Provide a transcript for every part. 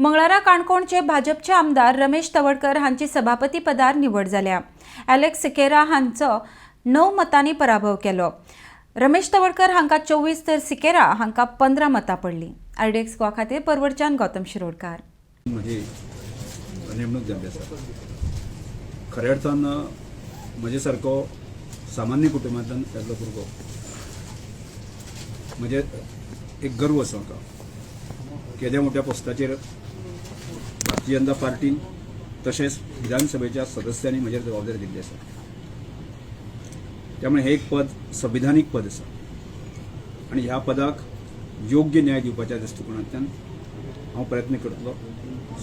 मंगळारा काणकोणचे भाजपचे आमदार रमेश तवडकर हांची सभापती पदार निवड जाल्या. एलेक्स सिकेरा हांचो 9 मतांनी पराभव केलो. रमेश तवडकर हांकां 24 तर सिकेरा हांकां 15 मतां पडलीं. आरडीएक्स गोवा खातीर परवरच्यान गौतम शिरोडकार. म्हजी नेमणूक जाल्ली आसा. खऱ्या अर्थान म्हजे सारको सामान्य कुटुंबांतल्यान येल्लो भुरगो, म्हजे एक गर्व आसा म्हाका. केद्या मोठ्या पोस्टाचेर भारतीय जनता पार्टीन तशेंच विधानसभेच्या सदस्यांनी म्हजेर जबाबदारी दिल्ली आसा. त्यामुळे हे एक पद संविधानीक पद आसा आनी ह्या पदाक योग्य न्याय दिवपाच्या दृश्टिकोनांतल्यान हांव प्रयत्न करतलो.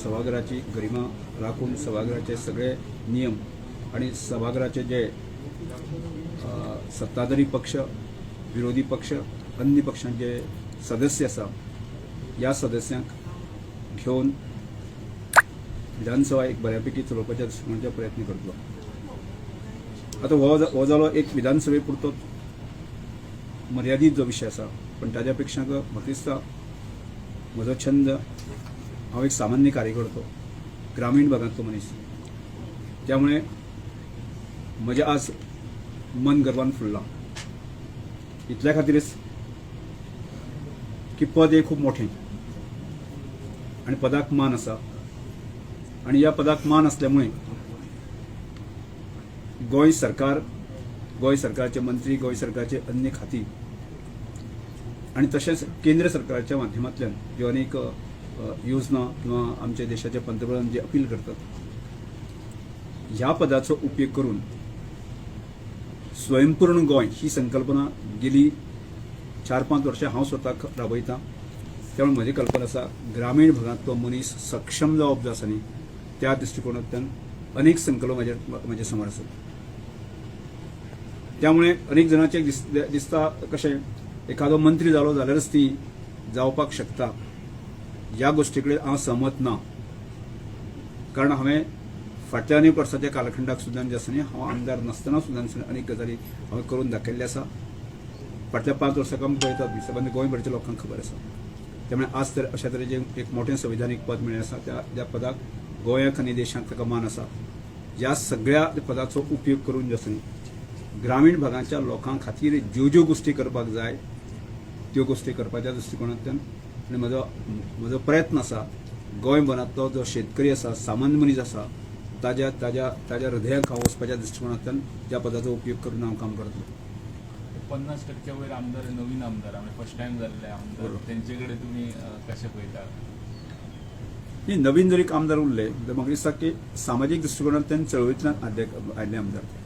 सभाघराची गरिमा राखून सभाघराचे सगळे नियम आणि सभाघराचे जे सत्ताधारी पक्ष, विरोधी पक्ष, अन्य पक्षांचे सदस्य आसा, ह्या सदस्यांक घेवन विधानसभा एक बऱ्यापैकी चलोवपाच्या दृश्टिकोनाचे प्रयत्न करतलो. आतां हो जालो एक विधानसभे पुरतो मर्यादीत जो विशय आसा, पण ताज्या पेक्षा म्हाका दिसता म्हजो छंद, हांव एक सामान्य कार्यकर्तो, ग्रामीण भागांतलो मनीस, त्यामुळे म्हजें आज मन गर्वान फुल्लां. इतल्या खातीरच की पद हे खूब मोठें आनी पदाक मान आसा आनी ह्या पदाक मान आसल्यामुळे गोंय सरकार, गोंय सरकारचे मंत्री, गोंय सरकारचे अन्य खाती आनी तशेंच केंद्र सरकारच्या माध्यमांतल्यान ज्यो अनेक योजना किंवा आमच्या देशाचे पंतप्रधान जे अपील करतात, ह्या पदाचो उपयोग करून स्वयंपूर्ण गोंय ही संकल्पना गेली 4-5 वर्सां हांव स्वता राबयतां. त्यामुळे म्हजी कल्पना आसा, ग्रामीण भागांतलो मनीस सक्षम जावप जो आसा न्ही, त्या दृश्टिकोनांतल्यान अनेक संकल्प म्हजे समोर आसात. त्यामुळे अनेक जाणांचे दिसता कशें, एखादो मंत्री जालो जाल्यारच ती जावपाक शकता. ह्या गोश्टी कडेन हांव सहमत ना, कारण हांवें फाटल्या अनेक वर्साच्या कालखंडाक सुद्दां जे आसा न्ही, हांव आमदार नासतना सुद्दां अनेक गजाली हांवें करून दाखयल्ले आसा. फाटल्या 5 वर्सां काम पळयतात, सबंद गोंयभरच्या लोकांक खबर आसा. त्यामुळे आज तर अशा तरेचें एक मोठें संविधानीक पद मेळ्ळें आसा. त्या त्या पदाक गोंयाक आनी देशांत ताका मान आसा. ह्या सगळ्या पदाचो उपयोग करून जो आसा न्ही, ग्रामीण भागांच्या लोकां खातीर ज्यो ज्यो गोश्टी करपाक जाय त्यो गोश्टी करपाच्या दृश्टिकोनांतल्यान आनी म्हजो प्रयत्न आसा, गोंयभरांतलो जो शेतकरी आसा, सामान्य मनीस आसा, ताज्या ताज्या ताज्या हृदयाक हांव वचपाच्या दृश्टिकोनांतल्यान ज्या पदाचो उपयोग करून हांव काम करतलो. 50% वयर आमदार नवीन आमदार, म्हणजे फर्स्ट टायम जाल्ले आमदार, तेंचे कडेन तुमी कशें पळयता? ही नवीन जरी आमदार उरले तर म्हाका दिसता की सामाजीक दृश्टिकोनांतल्यान, चळवळींतल्यान आयिल्ले आमदार ते,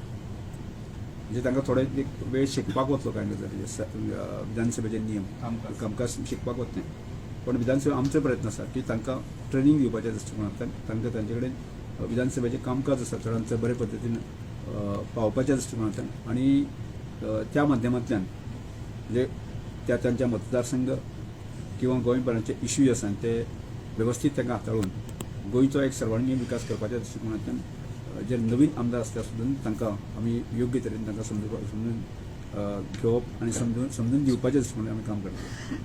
म्हणजे तांकां थोडे एक वेळ शिकपाक वतलो कांय गजाली, विधानसभेचे नियम, कामकाज. कामकाज शिकपाक वतलें. पण विधानसभा आमचो प्रयत्न आसा की तांकां ट्रेनींग दिवपाच्या दृश्टिकोनांतल्यान तांकां तांचे कडेन विधानसभेचें कामकाज आसा चडांत चड बरे पद्दतीन पावोवपाच्या दृश्टिकोनांतल्यान आनी त्या माध्यमांतल्यान म्हणजे त्या तांच्या मतदारसंघ किंवा गोंयभरांचे इश्यू आसा ते वेवस्थीत तांकां हाताळून गोंयचो एक सर्वांगीण विकास करपाच्या दृश्टिकोनांतल्यान जे नवीन आमदार आसता सुद्दां तांकां आमी योग्य तरेन तांकां समजून घेवप आनी समजून समजून दिवपाच्या दृश्टिकोनान आमी काम करतले.